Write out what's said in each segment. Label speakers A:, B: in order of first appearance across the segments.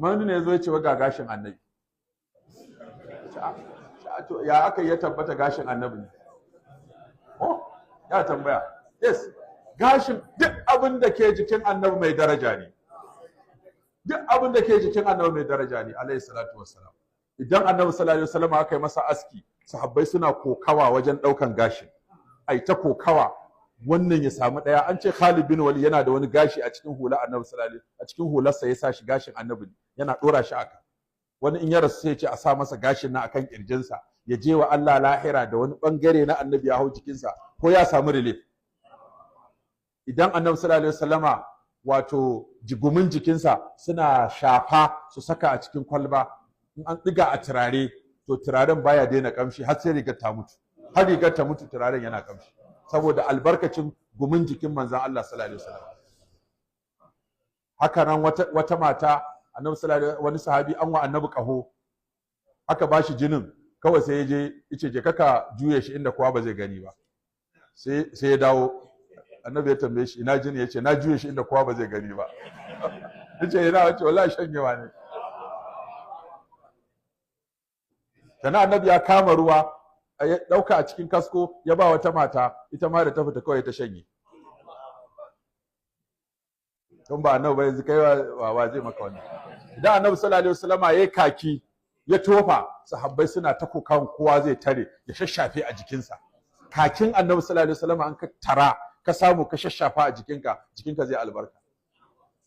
A: Amma wani ne ya zo ya ce wa ga gashin annabi. To ya aka ya tabbata gashin annabi ne? Oh, ya tambaya. Yes, gashin duk abin da ke jikin annabi mai daraja ne. Duk abin da ke jikin annabi mai daraja ne, alayhi salatu wassalam. Idan annabi sallallahu alaihi wasallam aka yi masa aski, sahabbai suna kokawa wajen daukan gashin. Ai ta kokawa, wannan ya samu daya. An ce Khalid bin Walid yana da wani gashi a cikin hula annabi sallallahu alaihi, a cikin hularsa ya sa shi, gashin annabi yana dora shi aka. Wani in ya rasu sai ya ce a sa masa gashin nan akan kirjinsa, ya je wa Allah lahira da wani bangare na annabi ya hau jikinsa, ko ya samu relief. Idan annabi sallallahu alaihi wasallama, wato jigumin jikinsa suna shafa su saka a cikin kwalba, in an ɗiga a turare, to turaren baya daina kamshi har sai rigar ta mutu. Har rigar ta mutu turaren yana kamshi, saboda albarkacin gumin jikin manzon Allah sallallahu alaihi wasallam. Haka nan wata mata annabi sallallahu, wani sahabi an wa annabi kaho, aka bashi jinin, kawai sai ya je yace je kaka juye shi inda kowa ba zai gani ba. Sai ya dawo, annabi ya tambaye shi ina jini, yace na juye shi inda kowa ba zai gani ba. Yace ina, wace wallahi shanyewa ne. Sannan annabi ya kama ruwa ya dauka a cikin kasko ya ba wata mata, ita ma da ta fita kawai ta shanye. Tun ba annabi ba yanzu kai wa zai maka wannan? Idan annabi sallallahu alaihi wasallama yayi kaki ya tofa, sahabbai suna ta kokan kowa zai tare ya shashafe a jikinsa. Kakin annabi sallallahu alaihi wasallama an ka tara ka samu ka shashafa a jikinka, jikinka zai albarka.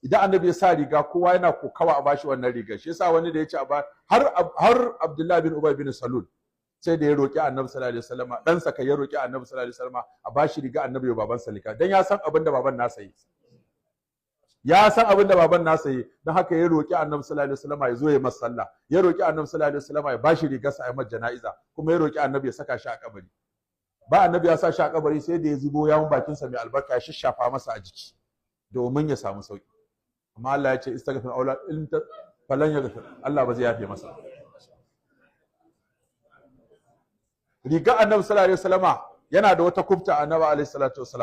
A: Idan annabi ya sa riga, kowa yana kokawa a bashi wannan riga. Shi yasa wani da ya ce har Abdullahi bin Ubay bin Salul sai da ya roki annabi sallallahu alaihi wasallama, dan sa kai ya roki annabi sallallahu alaihi wasallama a bashi riga annabi ya baban salika, dan ya san abin da baban nasa yi. Ya san abin da baban nasa yi, don haka ya roki annabi sallallahu alaihi wasallama ya zo ya masa sallah, ya roki annabi sallallahu alaihi wasallama ya bashi rigarsa a yi masa jana'iza, kuma ya roki annabi ya saka shi a kabari. Ba annabi ya sa shi a kabari sai da ya zubo yawun bakinsa mai albarka ya shashafa masa a jiki domin ya samu sauki. Amma Allah ya ce istaghfir aula in falan yaghfir, Allah ba zai yafe masa. Riga annabi sallallahu alaihi wasallama yana da wata kufta annabi alaihi salatu wasallam.